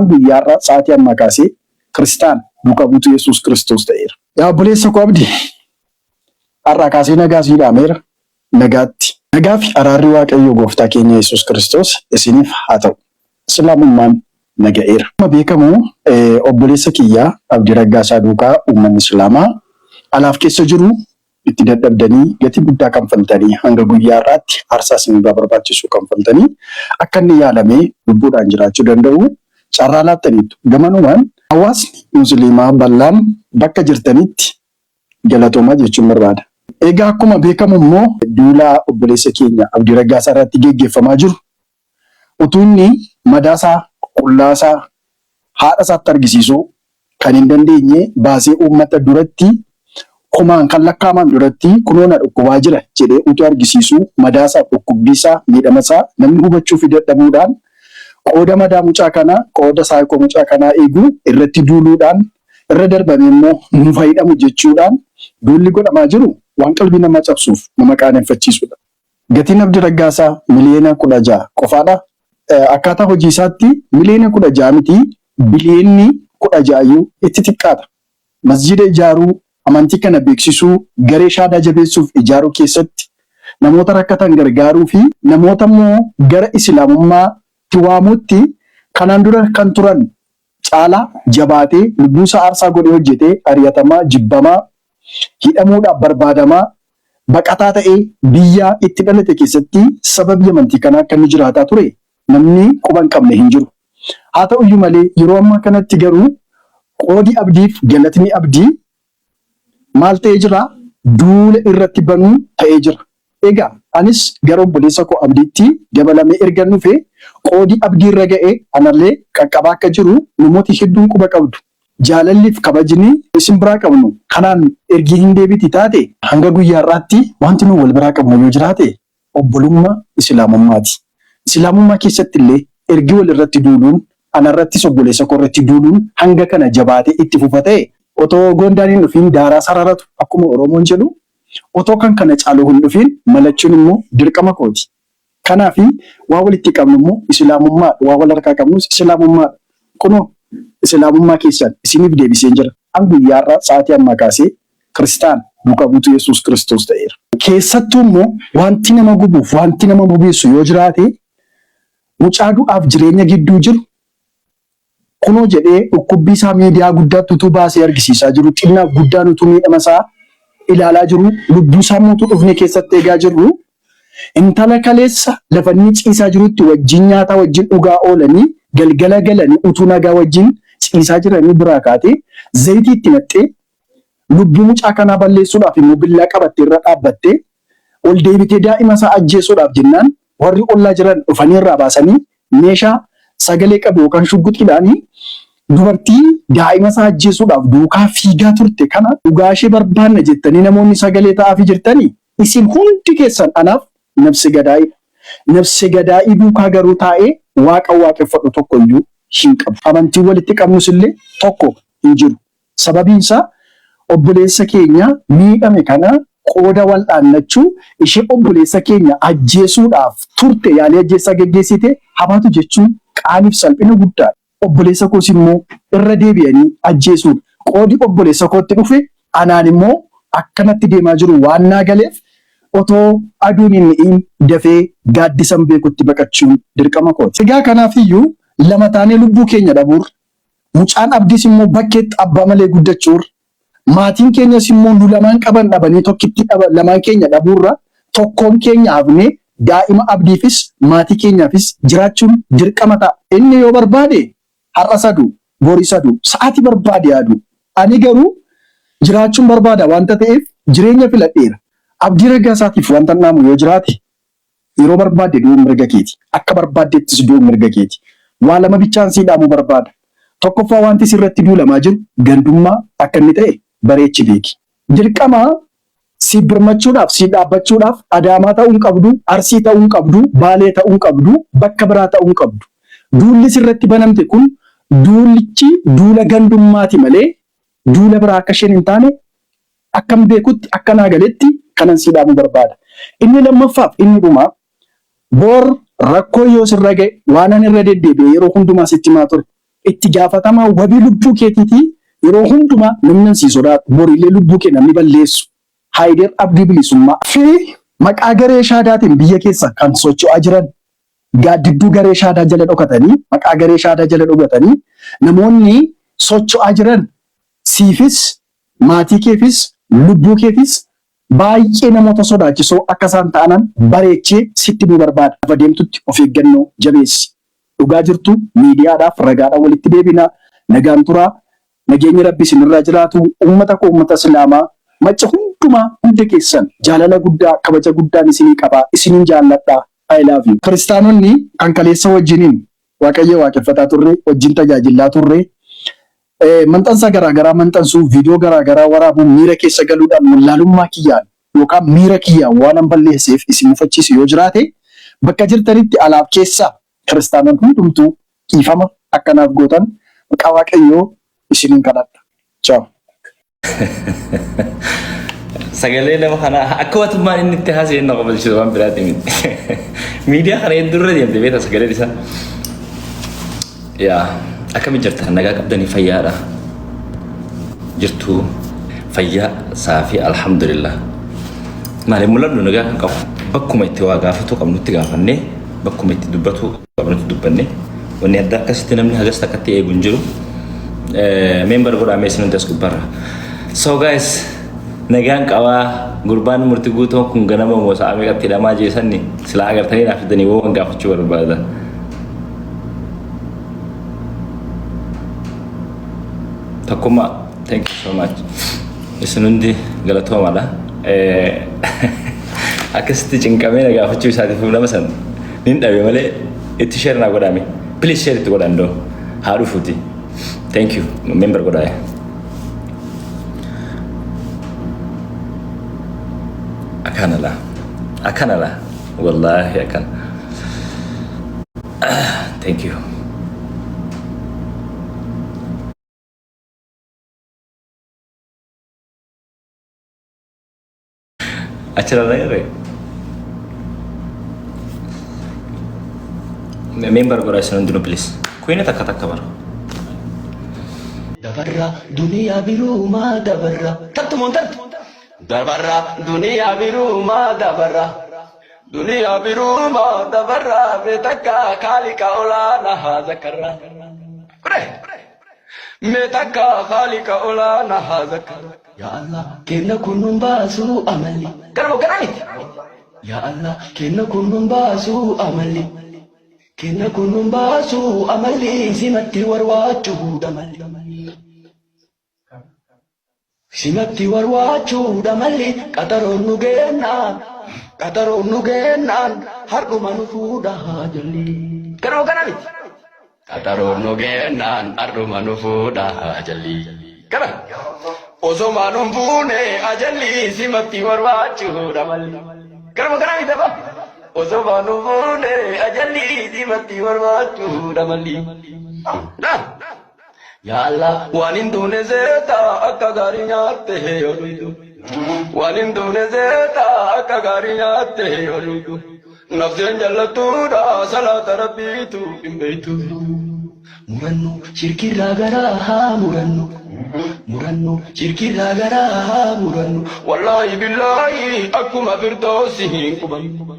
An guyyaa har'aa sa'aatii ammaa kaasee Kiristaana, duuka buutuu Yesuus Kiristoos ta'eera. Yaa obboleessa koo Abdii, har'aa kaasee nagaa sii dhaameera. Nagaatti. Nagaa fi araarri Waaqayyoo Gooftaa keenya Yesuus Kiristoos isiniif haa ta'u. Islaamummaan na ga'eera. Akkuma beekamu obboleessa kiyya Abdii Raggaasaa duukaa uummanni Islaamaa alaaf keessa jiru itti dadhabdanii gatii guddaa kanfaltanii hanga guyyaa har'aatti aarsaa isinirraa barbaachisu kanfaltanii akka inni yaalamee lubbuudhaan jiraachuu danda'u carraa laattaniittu. Gamanumaan hawaasni Musliimaa bal'aan bakka jirtanitti galatoomaa jechuun barbaada. Egaa akkuma beekamu immoo duula obboleessa keenya Abdii Raggaasaa irratti geggeeffamaa jiru utuu inni madaasaa, qullaasaa haadha isaatti argisiisuu kan hin dandeenye baasee uummata duratti kumaan kan lakkaa'aman duratti kunoo na dhukkubaa jira jedhee utuu argisiisuu madaasaaf dhukkubbiisaa miidhamasaa namni hubachuufi dadhabuudhaan qooda madaa mucaa kanaa qooda saayikoo mucaa kanaa eeguu irratti duuluudhaan irra darbamee immoo nu fayyadamu jechuudhaan duulli godhamaa jiru waan qalbii namaa cabsuuf nama qaaneffachiisudha. Gatiin Abdi Raggaasaa miliyoona 16 qofaadha. Akkaataa hojii isaatti miliyoona 16 miti biliyoonni 16 iyyuu itti xiqqaata. Masjiida ijaaruu, amantii kana beeksisuu, garee shaadaa jabeessuuf ijaaruu keessatti namoota rakkatan gargaaruu fi namoota immoo gara Islaamummaatti waamuutti kanaan dura kan turan caalaa jabaatee lubbuusaa aarsaa godhee hojjetee ari'atamaa, jibbamaa, hidhamuudhaaf barbaadamaa, baqataa ta'ee biyya itti dhalate keessatti sababii amantii kanaa akka inni jiraataa ture namni quba hin qabne hin jiru. Haa ta'uyyuu malee yeroo ammaa kanatti garuu qoodi Abdiif galatni Abdii maal ta'ee jira? Duula irratti banuu ta'ee jira. Egaa anis gara obboleessa koo Abdiitti dabalamee ergan dhufee qoodi Abdii irra ga'e anallee qaqqabaa akka jiru namooti hedduun quba qabdu. Jaalalliif kabajni isin biraa qabnu kanaan ergii hin deebiti taate hanga guyyaa har'aatti wanti nu wal biraa qabnu yoo jiraate obbolummaa Islaamummaati. Islaamummaa keessatti illee ergi wal irratti duuluun anarrattis obboleessa koo irratti duuluun hanga kana jabaatee itti fufa ta'e otoo gondaan hin dhufiin daaraa sararatu akkuma Oromoon jedhu otoo kan kana caalu hin dhufiin malachuun immoo dirqama kooti. Kanaaf waa walitti qabnu immoo Islaamummaadha. Waa wal harkaa qabnus Islaamummaadha. Kunoo Islaamummaa keessan isiniif deebiseen jira. An guyyaa har'aa sa'aatii ammaa kaasee Kiristaana, duuka buutuu Yesuus Kiristoos ta'eera. Keessattuu immoo wanti nama gubuuf wanti nama bobeessu yoo jiraate mucaa du'aaf jireenya gidduu jiru kunoo jedhee dhukkubbii isaa miidiyaa guddaatti utuu baasee argisiisaa jiru, xinnaaf guddaan utuu miidhama isaa ilaalaa jiru, lubbuu isaa immoo utuu dhufnee keessatti eegaa jirru, intala kaleessa lafa inni ciisaa jirutti wajjin nyaataa wajjin dhugaa oolanii galgala galanii utuu nagaa wajjin ciisaa jiranii biraa kaatee zayitii itti naqxee lubbuu mucaa kanaa balleessuudhaaf immoo billaa qabattee irra dhaabbattee ol deebitee daa'ima isaa ajjeesuudhaaf jennaan warri ollaa jiran dhufanii irraa baasanii meeshaa sagalee qabu yookaan shugguxiidhaan dubartii daa'ima isaa ajjeesuudhaaf duukaa fiigaa turte kana dhugaa ishee barbaanna jettanii namoonni sagalee ta'aafii jirtanii isin hundi keessan anaaf nabse gadaa'idha. Nabse gadaa'ii duukaa garuu taa'ee waaqa waaqeffadhu tokko iyyuu hin qabu. Amantiin walitti qabnus illee tokko hin jiru. Sababiin isaa obboleessa keenya miidhame kana qooda wal'aannachuu ishee obboleessa keenya ajjeesuudhaaf turte yaalii ajjeessaa geggeessite habaatu jechuun qaaniif salphina guddaadha. Obboleessa koos immoo irra deebi'anii ajjeesuudha. Qoodi obboleessa kootti dhufe anaan immoo akkanatti deemaa jiru waan naa galeef otoo aduun hin lixiin dafee gaaddisan beekutti baqachuun dirqama kooti. Egaa kanaafiyyuu lama taanee lubbuu keenya dhabuurra Mucaan Abdiis immoo bakkeetti abbaa malee guddachuurra, maatiin keenyas immoo nu lamaan qaban dhabanii tokkittii dhaba lamaan keenya dhabuurra tokkoon keenya hafnee daa'ima Abdiifis maatii keenyaafis jiraachuun dirqama ta'a. Inni yoo barbaade har'as haa du'u, boris haa du'u, sa'aatii barbaade haa du'u. Ani garuu jiraachuun barbaada waanta ta'eef jireenya filadheera. Abdii Raggaasaatiif wantan dhaamu yoo jiraate Yeroo barbaadde du'uun mirga keeti. Akka barbaaddettis du'uun mirga keeti. Waa lama bichaan sii dhaamuu barbaada. Tokkoffaa wanti sirratti duulamaa jiru gandummaa akka inni ta'e bareechi beeki. Dirqama siif birmachuudhaaf, siif dhaabbachuudhaaf Adaamaa ta'uu hin qabdu, Arsii ta'uu hin qabdu, Baalee ta'uu hin qabdu, bakka biraa ta'uu hin qabdu. Duulli sirratti banamte kun duulichi duula gandummaati malee duula biraa akka isheen hin taane Akkan beekutti, akka naa galetti kanan sii dhaamuu barbaada. Inni lammaffaaf inni dhumaa, bor rakkoo yoo sirra ga'e waanan irra deddeebi'ee yeroo hundumaa sitti himaa ture. Itti gaafatamaa wabii lubbuu keetiitii yeroo hundumaa namni sii sodaatu borillee lubbuu kee namni balleessu Haayider Abdii Bilisummaa fi maqaa garee shaadaatiin biyya keessa kan socho'aa jiran gaaddidduu garee shaadaa jala dhokatanii maqaa garee shaadaa jala dhokatanii namoonni socho'aa jiran siifis maatii keefis lubbuu keefis baay'ee namoota sodaachisoo akka isaan ta'anan bareechee sitti himuu barbaada. Lafa deemtutti of eeggannoo jabeessi. Dhugaa jirtu miidiyaadhaaf ragaadhaan walitti deebina. Nagaan turaa. Nageenyi Rabbi isinirraa jiraatu. Uummata koo uummata Islaamaa macca hundumaa hunda keessan jaalala guddaa kabaja guddaan isinii qaba. Isinin jaalladha. I love you. Kiristaanonni kan kaleessa wajjiniin Waaqayyo waaqeffataa turre, wajjin tajaajillaa turre, maxxansa garaagaraa maxxansuu, viidiyoo garaagaraa waraabuun miira keessa galuudhaan wallaalummaa kiyyaan yookaan miira kiyyaan waan an balleesseef isin mufachiisu yoo jiraate bakka jirtanitti alaaf keessaa kiristaanonni hundumtuu dhiifama akkanaaf gootan maqaa Waaqayyoo isinin kadhadha. Ciao. Sagalee nama kanaa akka watummaan inni itti haasa'e na qobalchiisa waan biraatti miti. Miidiyaa kana hedduu irra deemte beektaa sagaleen isaa. Yaa akkami jirta nagaa qabdanii fayyaadha. Jirtu fayyaa saafii alhamdulillah. Maali mul'annu nagaa kan qabu bakkuma itti waa gaafatu qabnutti gaafannee bakkuma itti dubbatu qabnutti dubbanne wanni adda akkasitti namni hagas takkatti eegu hin jiru. Member godhaa mee isin hundi as gubbarra. So guys nagaan qabaa gurbaan murti guutoon kun ganama moo sa'a meeqatti hidhamaa jeesanni silaa agartanii naaf fidanii waan gaafachuu barbaada. Tokkummaa thank you so much. Isin hundi galatoomaadha. Akkasitti cinqamee na gaafachuu isaatiif nama san nin dhabe malee itti share naa godhaame. Please share itti godhaan doo haa dhufuuti. Thank you. Member godhaa. Akkana laa. Akkana laa. Wallaahi akkana. Thank you. Achirra agarree? Member godhaa isin hundinuu please. Kuyina takka takka bara. Dabarra duniyaa biruumaa dabarra. Tartu moon tartu. Dabarra duniyaa biruumaa dabarra. Duniyaa biruumaa dabarra beetakka kaaliqa olaanaa haa zakkarra. Kure. Mee takka kaaliqa olaanaa haa zakkarra. Yaa Allah kenna kun nun baasuu amalli. Gara moo gara miti. Yaa Allah kenna kun nun baasuu amalli. Kenna kun nun baasuu amalli simatti warwaachuu damalli. Simatti warwaachuu damalli qaxaroon nu geennaan qaxaroon nu geennaan har'uma nu fuudhaa jalli. Gara moo gara miti. Qaxaroon nu geennaan har'uma nu fuudhaa jalli. Gara osoma nun fuune ajalli simatti warwaachuu damalli. Gara moo gara miti abbaa. Osoma nun fuune ajalli simatti warwaachuu damalli. Yaa Allah waan hin duune seeta akka gaarii nyaatte yoo dhuydu. Waan hin duune seeta akka gaarii nyaatte yoo dhuydu. Nafseen jallattuudha salaata rabbiitu hin beektu. Murannu shirkirraa garaa haa murannu. Murannu shirkirraa garaa haa murannu. Wallaahi billaahi akkuma firdoosi hin qubannu.